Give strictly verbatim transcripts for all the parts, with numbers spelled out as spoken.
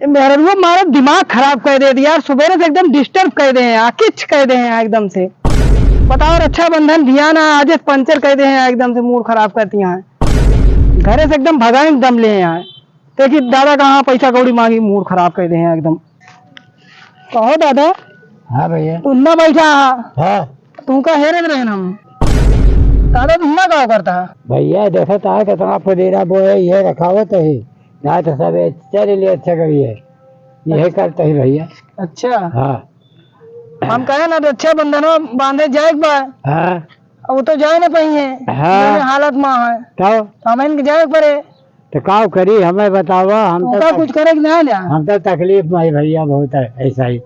ए मेहररुआ मारा दिमाग खराब कर दे दिया यार, सुबेरे से एकदम disturb कर दे हैं, आकिच कर दे हैं एकदम से। बताओ, रक्षाबंधन धिया ना, आज पंचर कर दे हैं एकदम से, मूड खराब कर दिया है। घरे से एकदम भगाए दम ले हैं यार। देखी दादा कहाँ पैसा कौड़ी मांगी, मूड खराब कर दे हैं एकदम। कहो दादा। हाँ भैया। तू ना बैठा। हाँ। तुमका हेरे रहे ना हम। दादा, तुम ना का करता? भैया, देखो तो है कितना पुदीना बोए, ये रखावत है। ना तो सब ये चल लिए, अच्छा करिए। यही करते ही भैया। अच्छा। हाँ। हम कहे ना, रक्षाबंधन में बांधे जाए के बा। हाँ। अब वो तो जाए ना पाइए। हाँ। मेरे हालत में है। तब? तो हम इनके जाए के पड़े। तो का करी, हमें बतावा, हम तो तोका तक-, कुछ करे के ना जा। हम तो तकलीफ में ही भैया बहुत है, ऐसा ही।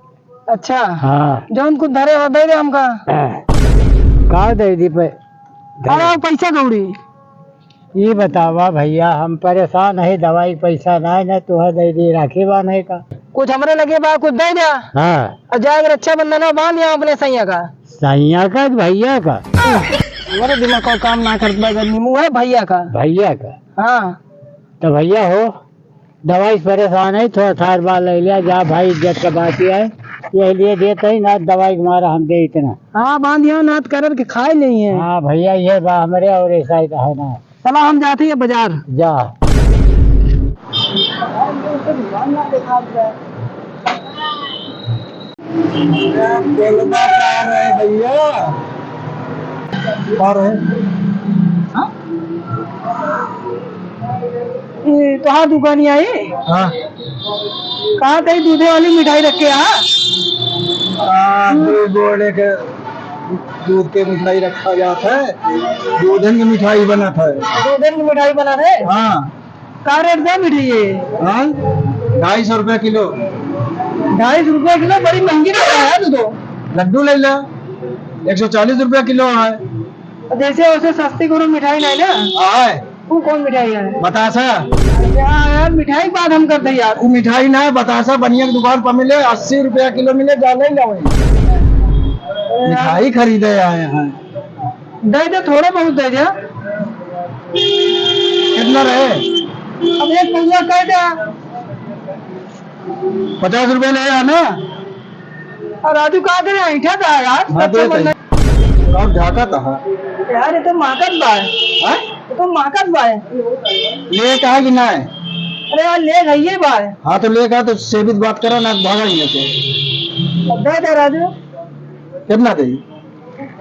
अच्छा। हाँ। जौन कुछ धरे हो, दे दे हमका। का दे दी पे? अरे, वो पैसा कौड़ी। ये बतावा भैया, हम परेशान है, दवाई पैसा ना है, ना तोहे दे दी, राखी बांधे का। कुछ हमरे लगे बा, कुछ दे दे। हाँ। और जाके रक्षाबंधन में बांध यहाँ अपने सैया का। सैया का कि भैया का? हमारे दिमाग का काम ना करता, गर्मी मुँह है भैया का। भैया का? हाँ। तो भैया हो, दवाई से परेशान है, थोड़ा थार बार ले लिया जा भाई, इज्जत का बात ही है, यही लिए देते ही ना, दवाई के मारा हम दे इतना। हाँ, बांध यहाँ नाथ करत के खाए नहीं है। हाँ भैया, ये बा हमरे और ऐसा ही है ना। चला, हम जाते हैं बाजार। जा। बोलबा का रहे भैया? का रहे? हाँ? ये तोहार दुकान ही आई? हाँ। कहाँ कहीं दूधे वाली मिठाई रखे, हाँ? हाँ, दो गोले के दूध के मिठाई रखा जात है, दूधन की मिठाई बनत है। दूधन की मिठाई बनत है? हाँ। का रेट बा मिठाई ये? हाँ? ढाई सौ रुपया किलो। ढाई सौ रुपया किलो, बड़ी महंगी मिठाई है तू तो। लड्डू ले ला, एक सौ चालीस रुपया किलो है। जैसे वैसे सस्ती कोनो मिठाई नहीं ना? आए। वो कौन मिठाई है? बतासा। यार, यार, मिठाई की बात हम करते हैं यार। वो मिठाई ना है, बतासा बढ़िया की दुकान पर मिले, अस्सी रुपया किलो मिले, जा ले ला वही। अरे यार। मिठाई खरीदे आए हैं। दे दे, थोड़ा बहुत दे दे। कितना रहे? अब एक पौवा कह दे। पचास रुपया ले आ ना। और राजू, का करे, ऐंठा था यार, हाँ, सच्चा दे मन दे। नहीं। और झाका था। यार, ये तो माकत बा है। हाँ? ये तो माकत बा है। ले कहा कि ना है? अरे यार, ले गई है बा है। हाँ, तो ले कहा तो सेवित बात करो ना, भागा ही लेके। अब दे दे राजू। कितना दे?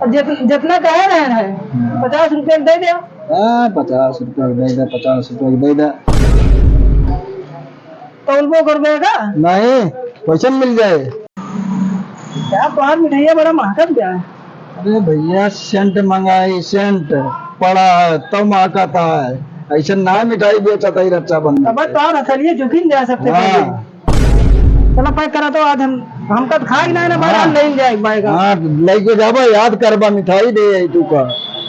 अब जित-, जितना कहे रहे हैं, पचास रुपया दे दे। हाँ, पचास रुपया दे दे, पचास रुपया दे दे। तौलबो करबे का? नहीं, वैसे मिल जाए। क्या तोहार मिठाइया बड़ा महकत बा। अरे भैया, सेंट मंगाई, सेंट पड़ा है, तब महकत है। ऐसे ना मिठाई बेचत है रक्षाबंधन अब पे। तोहार असलियत झुकिन जा सकते हाँ। पहले। चला पैक करा तो आज हम, हमका तो खाए ना, ना बाजार हाँ। ले जाए एक बार का। हाँ, लेके जाबा, याद करबा, मिठाई दे आई तू का।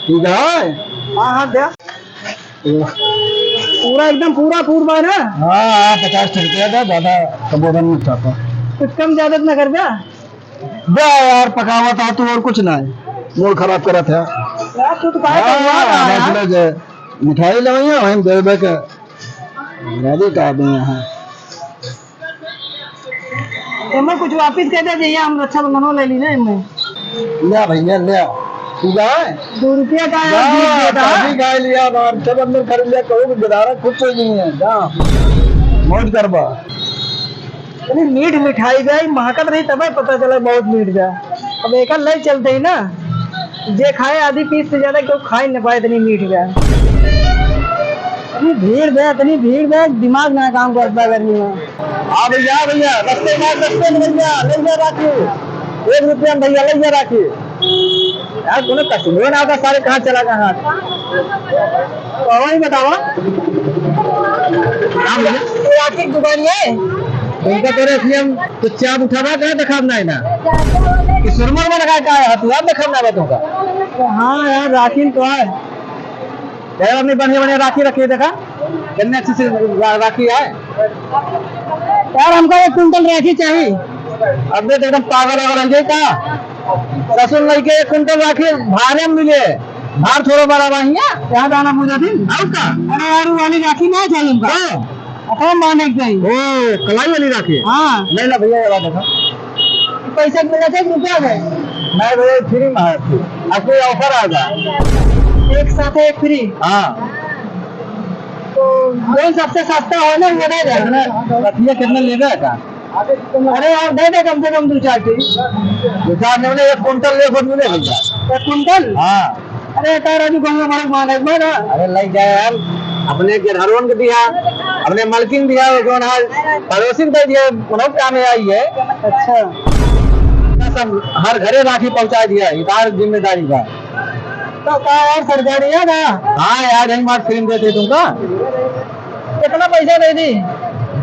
ठीक है? हाँ, हाँ, दे। पूरा एकदम पूरा पूर बा ना? हाँ, हाँ, पचास रुपया दे, ज्यादा कबोधन मत चाहता। कुछ कम ज्यादा तो ना कर दे? बे यार, पकावा था तू और कुछ ना है। मूड खराब करत है। यार, तू तो कहा हाँ, था, यार, हाँ, यार। बस ले जे, मिठाई लेवइया, हम देबे के। राजी का दे यहाँ। एमे कुछ वापिस कर दे, जइया हम रक्षाबंधन ले ली ना एमे। ले भैया, ले। तू जाए? दो रुपया का है, जा, बीस देता है। काफी खा लिया, अब रक्षाबंधन खरीद लिया, कहूँ कि बेदारा खुश हो गई है, जा। मौज करबा। अरे मीठ मिठाई बा, महकत रही तबे पता चला बहुत मीठ बा। अब एकर ले चलते ही ना, जे खाए आधी पीस से ज्यादा केहू खाए न पाए, इतनी मीठ बा। इतनी भीड़ बा, इतनी भीड़ बा, दिमाग ना काम करता गर्मी में। हाँ भैया, भैया, रस्ते में, रस्ते में भैया, ले जा राखी। एक रुपया में भैया, ले जा राखी। यार, कोनो कस्टमर ना आता, सारे कहाँ चला गया हाथ? तो वही बतावा। हाँ भैया। ये राखी की दुकान है? उनका तो रखिए हम, तो चाप उठावा, कहाँ दिखाब ना है ना? कि सुरमर में लगा का है, तू आप दिखाब ना बा तुमका। हाँ यार, राखी तो है। यार, अपनी बढ़िया, बढ़िया राखी रखी है, देखा। कितने अच्छे से रा-, राखी है। यार, हमका एक कुंटल राखी चाहिए। अब देख, एकदम पागल वागल हो गए का? ससुर लइके एक कुंटल राखी भारे में मिले। भार थोड़ा बड़ा बा हियाँ। क्या दाना पूजा दिन? और का? अरे यार, वो वाली राखी ना चाहिए हमका। हाँ। कौन माने गई? ओ, कलाई वाली राखी? हाँ। नहीं ना भैया, ये वाला देखो। पैसा मिला था कि रुपया का? नहीं भैया, फ्री में है, फ्री। आज कोई ऑफर आ गया। एक साथ एक फ्री? हाँ। तो जो सबसे सस्ता हो ना, वो दे दे। कितने, रतिया कितने लेबे का? अरे यार, दे दे कम से कम दो चार ठी। दो चार नहीं, एक कुंटल ले, खुद मिले भैया। एक कुंटल? हाँ। अरे, तारा जी, गंगा मार्ग मान है, मैं ना। अरे, लग जाए यार, अपने गिरहरोन के दिया, अपने मलकिन दिया, वो जो ना पड़ोसी को दे दिया, उन्हों काम में आई है। अच्छा। सब हर घरे राखी पहुंचा दिया, ये तार जिम्मेदारी का। तो का यार, सरकारी है ना? हाँ यार, यही बात फिल्म देते तुमका। कितना पैसा दे दी?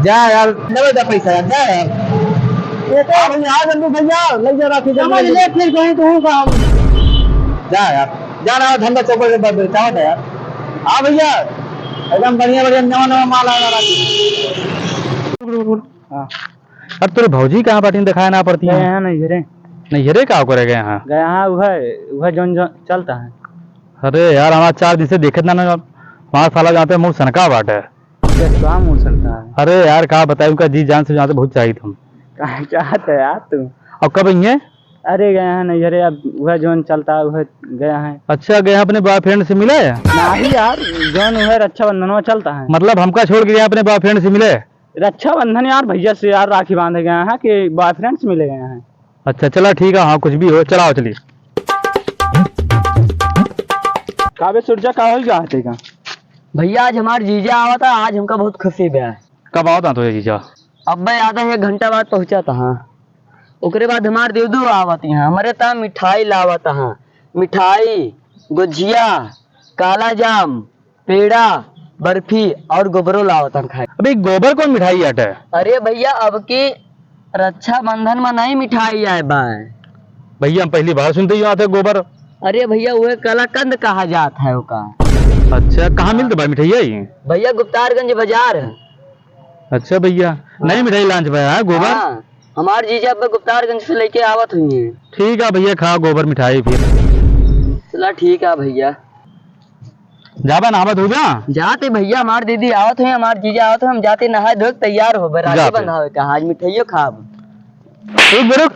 जा यार, लेवे जा पैसा यार, जा यार। ये तो अब यहाँ जल्दी भैया, ले जा राखी, जल्दी, समझ जल्दी। ले फिर कहीं तो हूँ काम। जा यार, जा रहा है धंधा चौपट के बाद, क्या होता है यार? हाँ भैया, एकदम बढ़िया बढ़िया नवा नवा माल आया राखी। हाँ। अब तोरे भौजी कहाँ बाटिन, दिखाए ना पड़ती गए हैं? हैं नैहरे। नैहरे का करे गए हैं? गए हैं, वह, वह जौन, जौन चलता है। अरे यार, हमारा चार दिन से देखत ना, ना, हमारा साला जाते मुंह सनका बाटे। क्या काम हो सकता है? अरे यार, का बताई, उनका जी जान से जाते बहुत चाहिए हम। का चाहत है यार तू? और कब आएंगे? अरे गए हैं नहीं, अरे अब वह जौन चलता है वह गया है। अच्छा, गए हैं अपने बॉयफ्रेंड से मिले? नहीं यार, जौन वह रक्षाबंधन में चलता है। मतलब हमका छोड़ के गए हैं अपने बॉयफ्रेंड से मिले? रक्षाबंधन यार, भैया से यार राखी बांधे गए हैं कि बॉयफ्रेंड से मिले गए हैं। अच्छा, चला ठीक है, हाँ, कुछ भी हो, चला आओ, चलिए। का बे सुरजा, का होई गा हते का? भैया, आज हमार जीजा आवत है, आज हमका बहुत खुशी बा। कब आवत है तो ये जीजा? अब्बे आधा एक घंटा बाद पहुँचत है। ओकरे बाद हमार देवदू आवत है, हमरे ता मिठाई लावत है, मिठाई, गुझिया, काला जाम, पेड़ा, बर्फी और गोबरो लावत हन खाए। अबे, गोबर कौन मिठाई आटे? अरे भैया, अब की रक्षाबंधन में नहीं मिठाई आए बा। भैया, हम पहली बार सुनते ही आते गोबर। अरे भैया, उहे कलाकंद कहा जात है ओका। अच्छा, कहाँ मिलत बा मिठाई ये? भैया, गुप्तारगंज बाजार। अच्छा भैया, हाँ। नई मिठाई launch बा, हाँ, गोबर? हाँ, हमार जीजा अब गुप्तारगंज से लेके आवत हुई हैं। ठीक है भैया, खा गोबर मिठाई फिर। चला ठीक है भैया। जाबा नहावा धोबा? जाते भैया, हमार दीदी आवत है, हमार जीजा आवत है, हम जाते नहाए धोए के तैयार होबे, राखी जाते। बंधावे का, आज मिठाइयो खाब। रुक बे, रुक।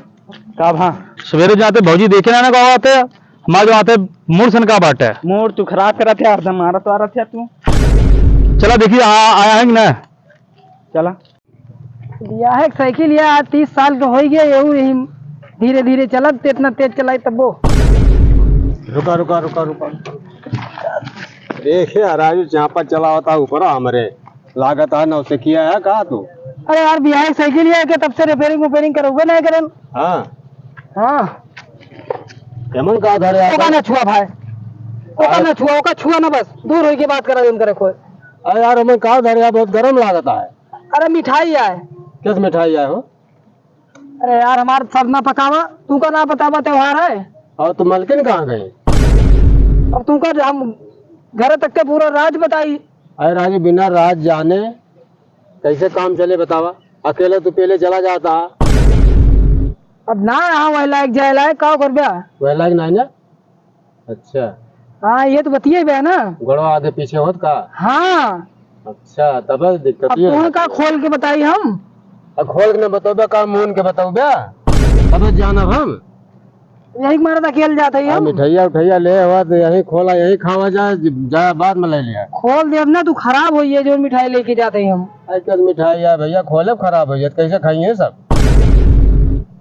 का भा? सवेरे जाते भौजी देखे ना, ना का आवत है, हमार जो आते मूड सनका बाटे। मूड तू खराब करत है, हरदम मारत वारत है तू। चला देखिए, आ-, आया है कि ना? चला। बियाहे के साइकिल या आज तीस साल के होई गया, यहू यही धीरे धीरे चलत, ते इतना तेज चलाई तब्बो। रुका, रुका, रुका, रुका। देखे, राजू चापा चलावता ऊपर हमरे। लागत है नौसिखिया है का तू? अरे यार, बियाहे के साइकिल या के तब से repairing वेपेयरिंग करौबे नहीं करन। हाँ। हाँ। एमन का धरे ओका आता? ना छुआ भाई। ओका हाँ। ना छुआ, ओका छुआ ना बस। दूर होई के बात करा उनकरे कोई। अरे यार, एमन का धरे, बहुत गरम लागत है। अरे मिठाई आए। किस मिठाई आए हो? अरे यार, हमार सरना पकावा, तू का ना बतावा त्योहार है। और तू मलकिन कहाँ गए? अब तू का हम घर तक के पूरा राज बताई। अरे राजू, बिना राज जाने कैसे काम चले बतावा? अकेले तू पहले चला जाता। अब ना यहाँ वह लायक जाए लायक, का करबे? वह लायक नहीं ना? अच्छा। हाँ, ये तो बतिये बे ना। गोड़वा आगे पीछे होत का? हाँ। अच्छा, तब दिक्कत अब ये तुम्हें होत का है। खोल के बताई हम? अब खोल के ना बतौबे का, मून के बतौबे? तब जानब हम। यही के मारे तो अकेल जात है हाँ, हम। मिठाइया उठाइया ले आवा तो यही खोला, यही खावा जाए, ज-, जाए बाद में ले लिया। खोल देब ना, तू खराब होइए जो मिठाई लेके जात है हम। आई कस मिठाई है भैया, खोले खराब हो जाए, कैसे खाइए सब?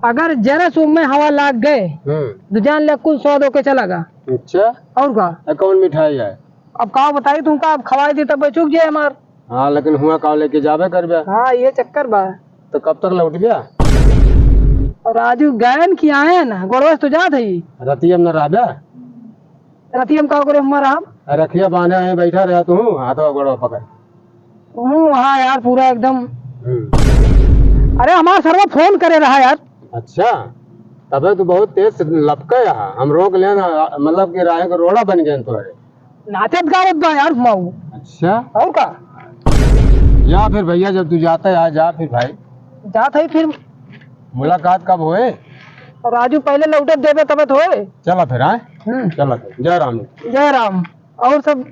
अगर जरा सु में हवा लाग गए, हम्म। तो जान ले कुल स्वाद होके चला गा। अच्छा। और का? आ, कौन मिठाई है? अब का बताई तुमका, अब खवाई दी तब चुक जाए हमार। हाँ, लेकिन हुआ का लेके जाबे करबे। हाँ, ये चक्कर बा। तो कब तक लौट गया? और राजू गयन की आयन, गोड़वा से तो जात है। रतिया में न रहबे? रतिया में का करे हमारा हम? रखिया बांधे हैं, बैठा रहा तू, हाथवा गोड़वा पकड़। हम्म, हाँ यार, पूरा एकदम। हम्म। अरे, हमारा सरवा फोन करे रहा यार। अच्छा, तबे तो बहुत तेज से लपके रहा। हम रोक लेना, मतलब कि राहे को रोड़ा बन गए तो है। नाचत गावत बा यार, माऊ। अच्छा। और का? जा फिर भैया, जब तू जाता है, जा फिर भाई। जात है फिर। मुलाकात कब होए? और राजू पहले लौटत देबे तबे तो होए। चला फिर, आए? हम्म। चला फिर। जय राम। जय राम। और सब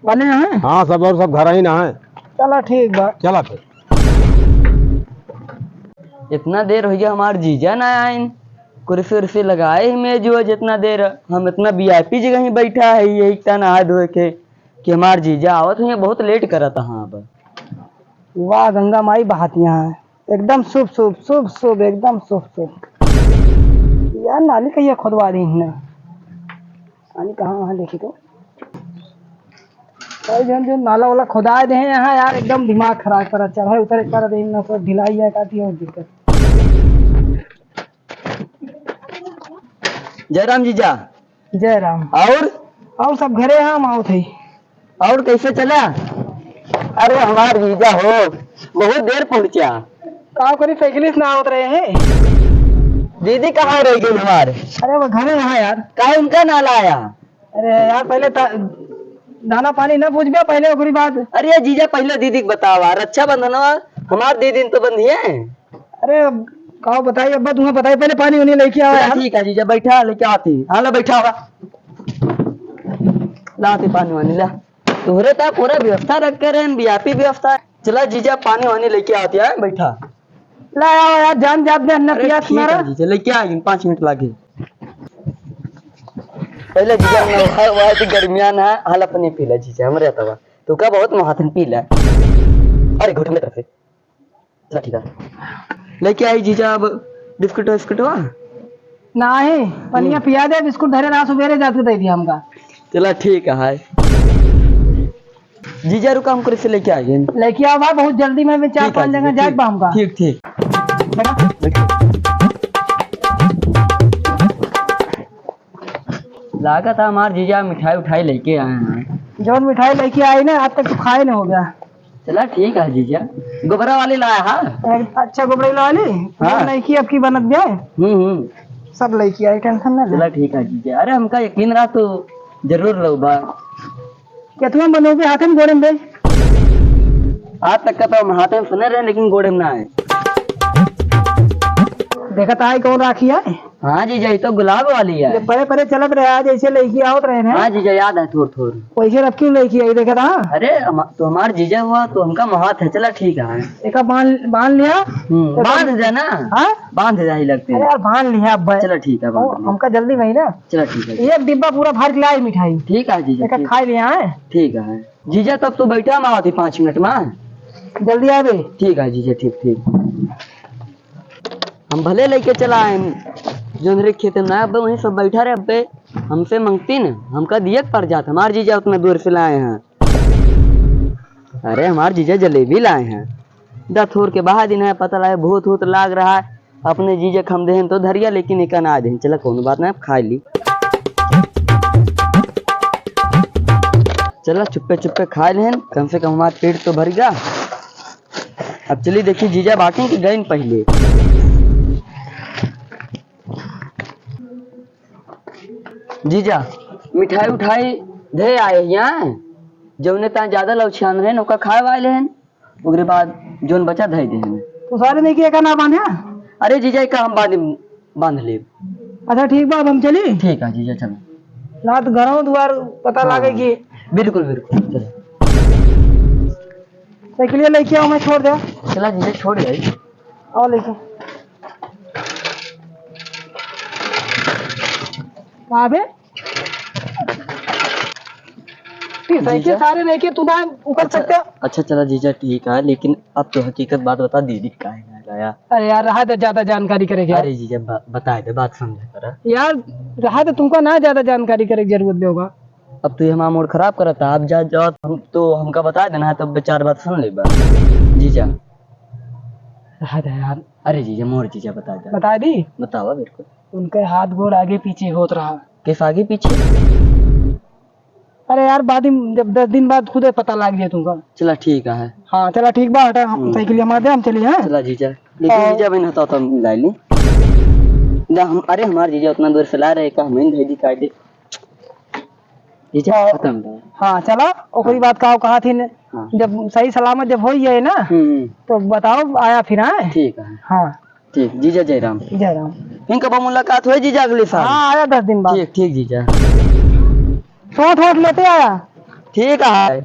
बने हैं? हाँ, सब और सब घर ही ना है। चला ठीक बा। चला फिर। इतना देर होइ गया, हमार जीजा ना आइन। कुर्सी उर्सी लगाए ही मेज वेज, इतना देर हम इतना वी आई पी जगह ही बैठा है, यही इतना नहा धोए के कि हमार जीजा आवत हुए, बहुत लेट करत हाँ अब। वाह गंगा माई बहात यहाँ है, एकदम शुभ शुभ शुभ शुभ, एकदम शुभ शुभ। यार नाली कहिया खोदवा दी इन्हें, पानी कहाँ वहाँ देखी तो। भाई जौन जौन नाला वाला खोदाए दे हैं यहाँ यार, एकदम दिमाग खराब करा, चढ़े उतरे कर दे, ना तो ढिलाई है, काटी और दिक्कत। जयराम जीजा। जय राम। और? और सब घरे हैं, हम आवत है। और कैसे चला? अरे हमार जीजा हो, बहुत देर पहुँचा। का करी, साइकिल से ना आवत रहे हैं। दीदी कहाँ रह गई हमार? अरे वो घरे यहाँ यार। काहे उनका ना लाया? अरे यार, पहले ता-, दाना पानी ना पूछबे, पहले ओकरी बाद। अरे जीजा, पहले दीदी के बतावा, रक्षाबंधनवा हमार दीदी तो बंधी है। अरे अब का बताई, अब्बा तुम्हें बताई, पहले पानी उनी लेके आओ चला यार। ठीक है जीजा, बैठा लेके आती। हाँ ला बैठा हुआ, लाती पानी वानी ला। तोहरे ता पूरा व्यवस्था रख के रहे, वी आई पी व्यवस्था। चला जीजा, पानी वानी लेके आती है, बैठा। ला आओ यार, जान जात में अन्ना अरे पियास ठीक मारा। है जीजा, लेके आ, पाँच मिनट लागे। पहले जीजा, हमने वहाँ, वहाँ तो गर्मियान है, हाल अपने पी ला जीजा, हमरे तवा। तू का बहुत महाथन पी ला। अरे घुट में तरफ से। चला ठीक है। लेके आई जीजा अब बिस्कुट विस्कुट हुआ? नाही, पनिया हम्म। पिया दे, बिस्कुट धरे रहा, सुबेरे जाके दे दिया हमका। चला ठीक है। जीजा रुका, हम कुर्सी लेके आ गए। लेके आओ भाई, बहुत जल्दी में, में चार ठीक है पाँच जगह जीजा, जाए ठीक, बा हमका। ठीक, ठीक। बैठो। लागत है हमार जीजा मिठाई उठाई लेके आए हैं। जौन मिठाई लेके आई ना, आज तक तो खाए न हो गया। चला ठीक है जीजा, गोबरा वाली लाया है। एक अच्छा गोबरा वाली? हाँ। जौन लड़की आपकी बनत गए। हम्म, हम्म। सब लड़की आई, टेंशन ना ले। चला ठीक है जीजा, अरे हमका यकीन रहा तो जरूर लउबा। केतवा बनोगे हाथे में गोड़े में बे? आज तक का तो हम हाथे में सुने रहे, लेकिन गोड़े में ना आए। देखत आई कौन राखी है? हाँ जीजा, ये तो गुलाब वाली है। ये परे परे चलत रहे, आज ऐसे लड़की आवत रहे ना। हाँ जीजा, याद है थोड़ थोड़। वैसे रखी लड़की है, देखत हाँ। अरे हम, तो हमार जीजा हुआ तो हमका महात है, चला ठीक है। एका बांध, बांध लिया। हम्म, तो बांध दे ना। हाँ? बांध दे ही लगते हैं। अरे यार, बांध लिया अब। चला ठीक है, बांध ओ, लिया। हमका जल्दी नहीं ना। चला ठीक है। एक डिब्बा पूरा भर के लाई मिठाई। ठीक है जीजा, एका ठीक। खा लिया है। ठीक है जीजा, तब तो बैठा हम आवत ही पाँच मिनट में। जल्दी आवे। ठीक है जीजा, ठीक, ठीक। हम भले लेके चला आए, जोन रे खेत में ना, अब वहीं सब बैठा रहे, अब्बे हमसे मंगती न, हमका दिए के पड़ जात, हमार जीजा उतना दूर से लाए हैं। अरे हमार जीजा जलेबी लाए हैं, दथोर के बहा दिन है, पता लागे भूत भूत लाग रहा है, अपने जीजा के हम देहन तो धरिया, लेकिन एका ना देहन। चला कौनो बात ना, अब खाए ली। चला चुप्पे चुप्पे खाए लेहन, कम से कम हमार पेट तो भर गया। अब चली देखी जीजा बाटी कि गइन पहले। जीजा, मिठाई उठाई धे आए यहाँ, जौने ता ज्यादा लौछियान रहे, ओका खाए वाले हैं, ओकरे बाद जौन बचा धे दे हमें। तो सारे नहीं कि एका ना बांधे? अरे जीजा, एका हम बाद में बांध लेब। अच्छा ठीक बा, अब हम चली। ठीक है जीजा, चलो। रात घरों दुआर पता हाँ, लागे कि बिल्कुल, बिल्कुल, चलो। साइकिलिया लेके आओ, मैं छोड़ दे। चला जीजा, छोड़ जाई। आओ लेके। का बे? ठीक है, जीजा। सारे नहीं के तू ना उकल अच्छा, सकते। अच्छा, चला जीजा, ठीक है, लेकिन अब तो हकीकत बात बता, दीदी काहे ना लाया? अरे यार, रहा दे ज्यादा जानकारी करे के। अरे जीजा, ब-, बताए दे, बात समझा करा। यार, रहा दे, तुमको ना ज्यादा जानकारी करे की जरूरत भी होगा। अब तू ये हमारा मूड खराब करता, अब जा, जा, हम तो हमका बता देना है, तब चार बात सुन लेबा। जीजा। रहा दे यार। अरे जीजा, मोर जीजा, बता दे। बता दी? बतावा, बिल्कुल। उनके हाथ गोड़ आगे पीछे होत रहा। किस आगे पीछे? अरे यार, बाद में जब दस दिन बाद खुदे पता लाग जाए तुमका। चला ठीक है। हाँ, चला ठीक बा, हटा, हम हम्म। साइकिल हमार दे, हम चली, हाँ? चला जीजा। लेकिन हाँ। जीजा बिन हता तो हम लाई ली। ना हम, अरे हमार जीजा उतना दूर से ला रहे, का हम इन भेजी काट दे। जीजा हाँ। खत्म बा। हाँ, चला, ओकरी हाँ। बात का कहा थी ने? हाँ। जब सही सलामत जब हो जाए ना, हम्म। तो बताओ, आया फिर, हाँ? ठीक है। हाँ। ठीक, जीजा जय राम। जय राम। इनका बा मुलाकात होई जीजा अगले साल। हाँ, आया दस दिन बाद। ठीक, ठीक जीजा। सोच वोट लेते आया। ठीक है।